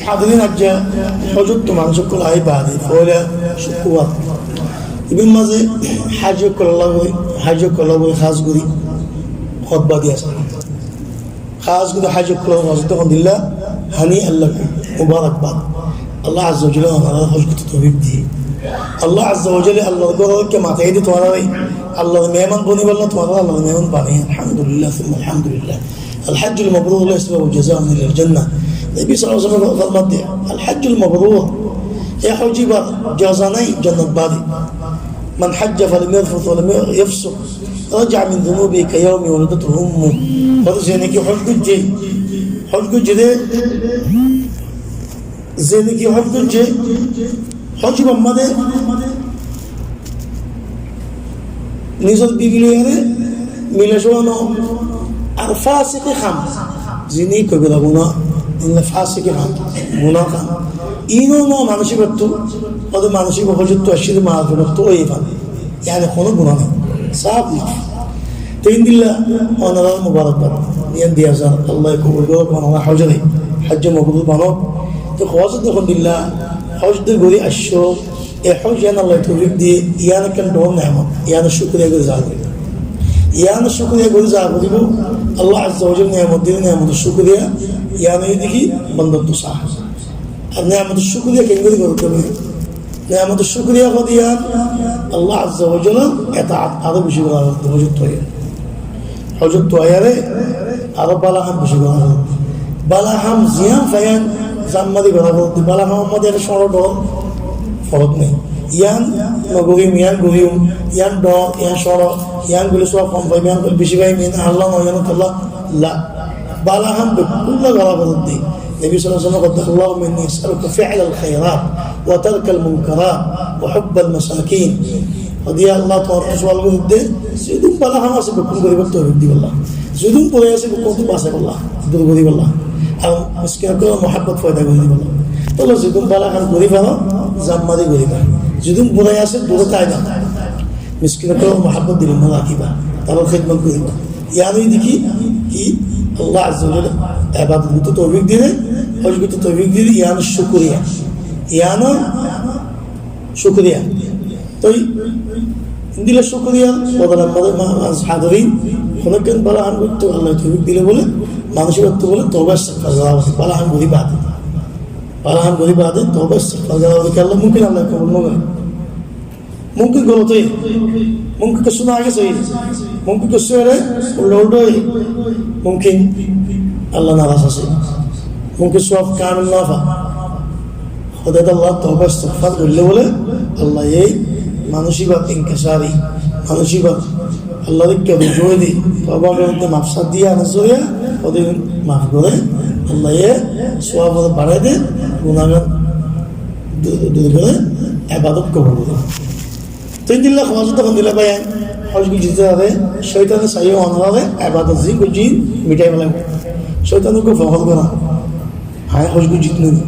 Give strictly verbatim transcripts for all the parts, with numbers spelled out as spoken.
Hádirin, aijja hójottú manúic ókkol aái baade foóila cúkkurbar. Ibár mazé háji ókkolólla goi, háji ókkolólla goi hás gorí hótba di asé. Hás gorí háji ókkolólla hótba di endilla, hani'an lakum, mubarakbad. Allah Azza wa Jalla onoráre hój goitté toufik diyé. Allah Azza wa Jalla Allar góror mazé mataiyé dé tuáñráre, Allar mehman bonibálla tuáñráre Allar mehman banaiyé. Alhamdulillah, summa alhamdulillah. الحج المبرور ليس له جزاء إلا الجنة. Nobi sallallahu alaihi wasallam formaiyé dé, الحج المبرور, e hój ibár jaza nái, jonnot bade. من حج فلم يرفث ولم يفسق رجع من ذنوبه كيوم ولدته أمه. Hoór, ze niki hój goijjé, hój goijjé dé, ze niki hój goijjé, hój ibár mazé nizor bibi loiyaré mila cúwa no, ar fásiki ham, zini, kobira guná, endilla fásiki ham, guná ham, iín ó no manúic ibáttu, óde manúic ibá hójottú aiccé dé, marferottú óiye fán. Yáni honó guná nái, sáf maf. Te endilla onoráre mubarakbad yián diya zar, Allaye kobul gorouk onorár hójoré, hájje mabrur banouk. Te hój de endilla, hój de gorí aiccó, e hój yián Allaye toufik diyé, yián ekkán boro niyamot, yiánor cúkuriya gorí za foribó. Yiánor cúkuriya gorí za foribó, Allah Azza wa Jalla niyamot dilé niyamotor cúkuriya, yián óilde ki, bondattú saf. Ar niyamotor cúkuriya keéngorí gorá foribó? Niyamotor cúkuriya hoóde yián, Allah Azza wa Jallar etaat aró beci gorá foribó, hójottú aiyaré. Hójottú aiyaré aró bála ham beci gorá foribó. Bála ham ziyán faiyán zan mari gorá foribó. Bála hamor mazé ar cóñço dhoóñr forok nái. Yián no goijjum, yián goijjum, yián dhoóñr, yián cóñço, yián goillé sóab hom faiyum, yián goillé beci faiyum, yián Allah no, yián Allah, la. Bála ham bekkúlla gorá foribó. Nobi sallallahu alaihi wasallam hoódde, اللهم إني أسألك فعل الخيرات وترك المنكرات وحب المساكين. Hoódde, Allah, tuáñttú sual gorí dé, zedún bála ham asé bekkún goríbar toufik dibálla, zedún burai asé bekkúnottú basaibálla, dur goríbálla, ar miskin ókkolor muhabbot foida gorí dibálla. Tóile zedún bála ham gorí faro, zan mari goríba. Zedún burai asé dure táiba, miskin ókkolor muhabbot dilor mazé rakíba, tarár hédmot goríba. Yián óilde ki, ki Allah Azza wa Jalla ebadot goitté toufik dilé, hój goitté toufik dilé, yiánor cúkuriya. Yiánor cúkuriya. Toi endilla cúkuriyar bodolar mazé ma-, ma-, hádirin, honó ekkán bála ham goitté Allaye toufik dilé bóle, manúic ibáttu bóle touba istigfar gorá, bála ham gorí bade. Bála ham gorí bade touba istigfar gorá, Allah mumkin Allaye kobul no goré. Mumkin golot óiye, mumkin kessú no age sóiye, mumkin kessú ere uldha uldha óiye, mumkin Allah naraz asé, mumkin sóab kamil no fa. Hoódde Allah touba istigfar goillé bóle, Allaye manúic ibár inkisari, manúic ibár Allar ikká rujui di, touba goitté maf sá diyé, añár zoriya hoódde maf goré, Allaye sóab barái dé, gunágan du-, dur goré, ebadot kobul goré. Te endilla hój de endilla bái, hój goijjé dé, cóitane saiyó onoráre ebadot zin goijjé mithái félaibo. Cóitane koi fohór gorá, añí hój goijjí no ni,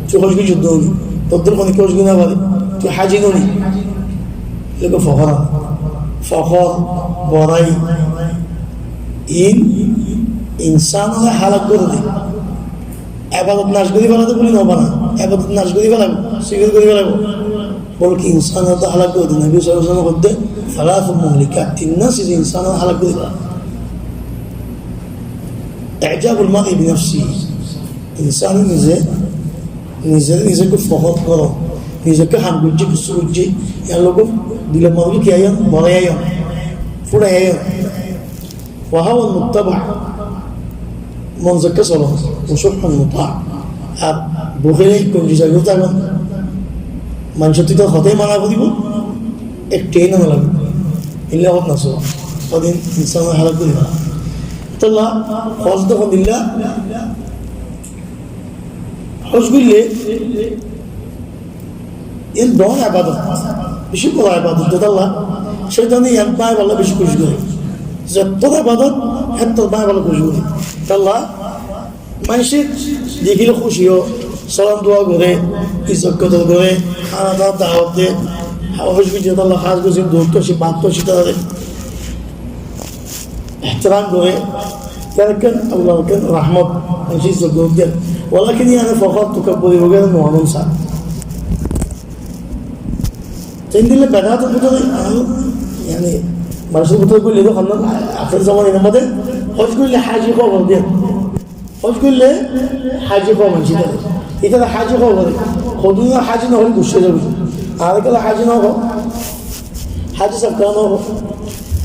tui hój goijjós no ni, tor dóilla honikka hój gorí no fare, tui háji no ni. Endilla fohór, fohór, borai, iín insánoré hálak gorí dé. Ebadot nac gorí félaibo buli no bana, ebadot nac gorí félaibo, sikir gorí félaibo. Bolki insánoré hálak gorí dé. Nobi sallallahu alaihi wasallam hoódde, ثلاث مهلكات, tinnwá size insánoré hálak gorí félaibo. إعجاب المرء بنفسه, insán nize, nize, nize koi fohór goró, nize koi ham goijjé, kessú goijjé, yar lói dilor mazé ki aiyé, borai aiyé, furai aiyé. وهوى متبع, mon zokká solon, وشح مطاع, ar buhíli konjúsi gorí tákon, maincóttu tor hotá mana foribó, ekká no lagibo, endilla hotá no soló, hodin insánoré hálak gorí félaibo. Tolla hój de endilla, hój goillé Iín doñr ebadot, beci boro ebadot de tolla. Cóitane iín báñgibálla beci kucíc goré. Zettór ebadot, héttór báñgibálla kucíc goré. Tolla maincé dekíle kúci ó, salam dua goré, izzot kodor goré, hána dawot de, hój goijjé tolla, hás goijjé, duttú aiccé, báttú aiccé, tarare ehteram goré, yar ekkán Allar ekkán rahmot, maincé izzot goré de. Walakin yían fokor tokabburi ói giyé, no manúic sá. Te endilla bedator bútore, añí, yáni, manúicor bútore goille de honnán, ahér zomana inor modde, hoj goille haji hoó bole de. Hoj goille haji hoó manúic ítare. Ítare haji hoó bole. Hodún haji no hoile guccá zaibo. Ar kiyólla haji no hoó. Haji saf kiyólla no hoó.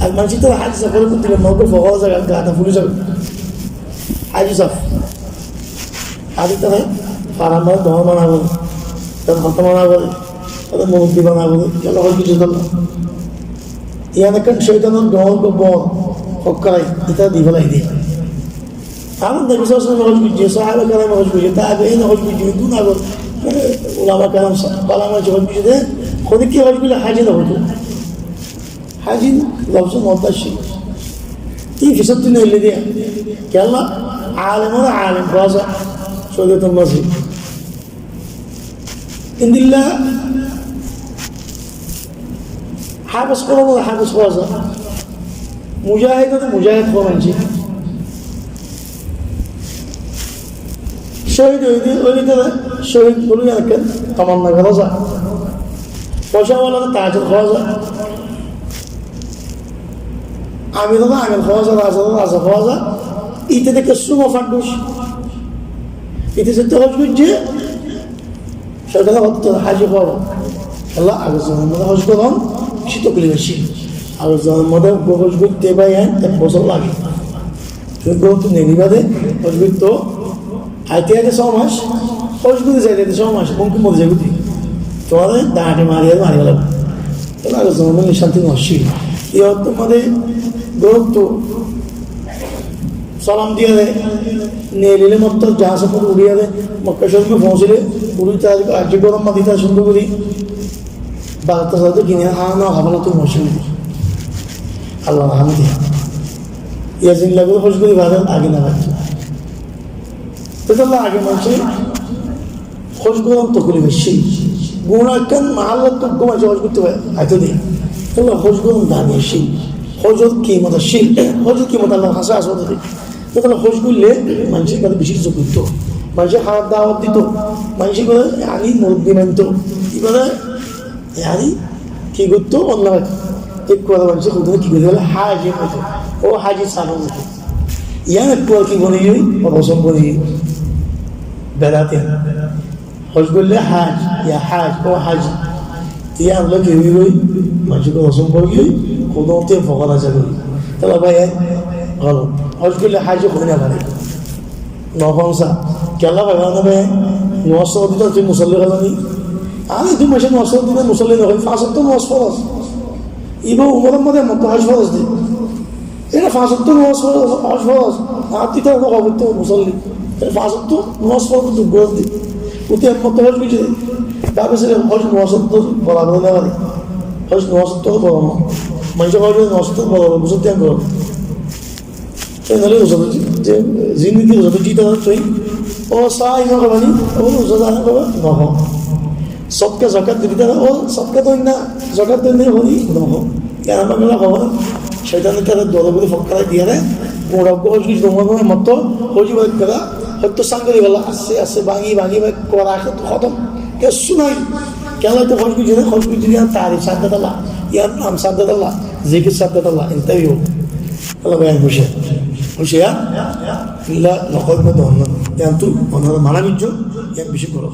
Ar manúic ítare haji saf hoile buzile, mogor fokor zaibo, gata fuli zaibo. Haji saf. Ar ítare farar mazé dóñr bana bole, ítare hotá bana bole, ítare murubbi bana bole, ítare hoj goijjé de. Yían ekkán cóitanor dóñr bol, fokkarai, ítare di félai de. Ar Nobi sallallahu alaihi wasallam hoj goijjé, sahaba keram hoj goijjé, tabiin hoj goijjé, duna gor, e, ulama keram sa-, ulama hoj goijjé de, honikka hoj goille haji no hoito. Haji lofzor modde asé. Ín fisóttun aile de. Kiyólla? Alemore alem hoó za, córiyotor mazé. Endilla háfez hoó za, háfez hoó za. Mujahid ore mujahid hoó manúice. Cóhid óile, óile ítare cóhid buli ekkán tamanna gora za. Foicá wala ore tajir hoó za. Amir ore amir hoó za, raza ore raza hoó za. Íte de kessú no fadduc. Íte zeto hoj goijjé, cóitane hoó de haji hoó. Kiyólla? Agor zomanat hoj goron beci toklif accíl. Agor zomanat hoj goitto bái ek bosór lage. Tui górottu neli bade hoj goitto aite aite só mac, hoj gorí zaite zaite só mac, mumkin mori zaibo tui. Tuáre dañti mari mari félaibo. Kiyólla? Agor zomanat cánti no accíl. Yóttu mazé górottu salam diyére, nelile mottor jahaz ot uçiyére, Mokka Corif ot foóñsile, uçí tar ajje gorom madi tar cúndor gorí, bazar tazar ot kini ana háfala tui mocúr. Allar rahmot. Yían zendilla gorí hoj gorí fare, age no faitto. Tóile age manúice hoj goron toklif accíl. Gura ekkán mahallot to gura manúice hoj goitto aito de. Tóile hoj goron dami accíl. Hojor kimot accíl. Hojor kimot Allar hañse asé de. Tóile hoj goille manúice ibare beci izot goitto. Manúice hána dawot dito. Manúice ibare, yáni, murubbi manto. Ibare, yáni, ki goitto? Onno ekkuwal manúice hodún ki goitto? Haji hoito. Ó haji sab hoito. Yían ekkuwal ki boni giyói? Rosom boni giyói. Bedator. Hoj goille haj, ya haj, ó haji. Te yían loi ki óigoi? Manúic ikká rosom fori giyói, hodún te fokor aiza goi. Tóile bái, e golot. Hoj goille haji hoi no fare. No fare sá. Kiyólla fare no bái? Nomaz foroz de, tui musolli hoile ni? Are tui manúice nomaz foroz de musolli no hoi, fañs wokto nomaz foroz. Ibá umoror modde ek wokto hoj foroz de. Ere fañs wokto nomaz foroz, hoj foroz. Ar tui to no hoito musolli. Ere fañs wokto nomaz foroz tui gor de. Ute ek wokto hoj goijje. Tar fore hoj nomaz to borabor no fare. Hoj nomaz to borabor. Manúice hoj nomaz to borabor, buzó tiyan goro. Te nole buzó to ji-, je, zindigi buzó to jita tui. Ó sai no hoba ni, ó buzó zane hoba, no ho. Sodka zakat dile tara, ó sodka doi na, zakat doi na hoile no ho. Yar mane holo, coitan tara dole bole fokkarai diyére, gura hoj goijje de mone mone motto, hoj goijje de, hoito sangori bolla, aste aste bangi bangi bangi gura hotom. Kessú nai. Kiyólla? Te hoj goijje de, hoj goijje de, yar tarif sádde tolla, yar nam sádde tolla, zikir sádde tolla, interview. Alla bái, huciyar. Huciyar? Illa no hoiba de onno. Yar tu onno mana goijjo, yar beci goro.